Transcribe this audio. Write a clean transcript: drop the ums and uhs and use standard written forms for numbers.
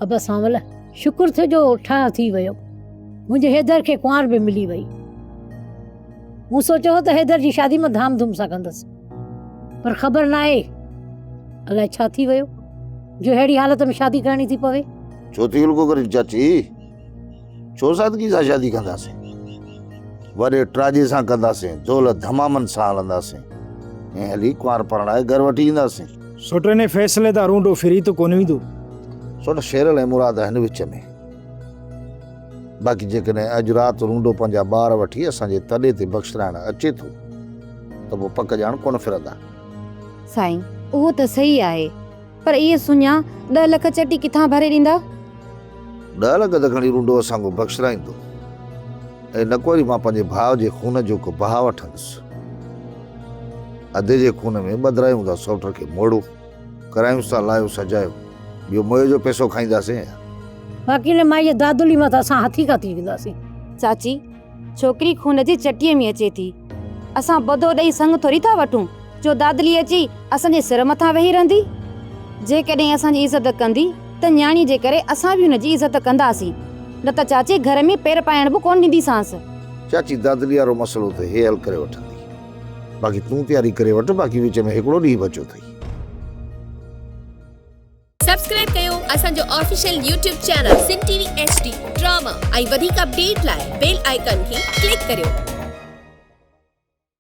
ابا سانول، شڪر ٿيو جو ٺاهه ٿي ويو. منهنجي حيدر کي ڪنوار به ملي وئي. مون سوچيو هو ته حيدر جي شادي مان ڌام ڌوم سان ڪندس، پر خبر ناهي الائي ڇا ٿي ويو جو اهڙي حالت ۾ شادي ڪرڻي ٿي پوي. ڇو ٿي الڪو ڪرين چاچي؟ ڇو سادگي سان شادي ڪنداسين؟ وڏي ٽراڄي سان ڪنداسين، دول ڌمامن سان هلنداسين ۽ هلي ڪنوار پرڻائي گهر وٺي اينداسين. سوٽ انهي فيصلي تان رونڊو ڦري ته ڪونه ويندو. سوٽ شيرل ۽ مراد آهن وچ ۾. باقي جيڪڏهن اڄ رات رونڊو پنهنجا ٻار وٺي اسان جي تڏي تي بخشرائڻ اچي ٿو ته پوء پڪ ڄاڻ ڪونه ڦرندا. سائين اهو ته صحيح آهي پر اهي سڃا ڏهه لک چٽي ڪٿان ڀري ڏيندا؟ ڏهه لک ته کڻي رونڊو اسان کان بخشرائيندو ۽ نه ڪو وري مان پنهنجي ڀاء جي خون جو ڪو بها وٺندس. ادي جي خون ۾ ٻڌرايون ٿا سئوٽ کي موڙو. ڪرايونس ٿا لايو سجايو، ٻيو موئي جو پئسو کائينداسين يا؟ باقي ان مائيء دادلي مان ته اسان هٿيڪا ٿي وينداسين. چاچي، ڇوڪري خون جي چٽيء ۾ اچي ٿي. اسان بدو ڏئي سڱ ٿوري ٿا وٺون، جو دادلي اچي اسان جي سر مٿان ويهي رهندي. جيڪڏهن اسان جي عزت ڪندي ته نياڻيء جي ڪري اسان به هن جي عزت ڪنداسين، نه ته چاچي گهر ۾ پير پائڻ به ڪونه ڏينديسانس. چاچي، دادلي وارو مسئلو ته هي حل ڪري وٺندي. باقي تون تياري ڪري وٺ، باقي وچ ۾ هڪڙو ڏينهن بچيو اٿئي. سبسڪرائب ڪيو اسان جو official YouTube channel Sindh T V H D drama ۽ وڌيڪ اپڊيٽ لاء بيل آئيڪان کي ڪلڪ ڪريو.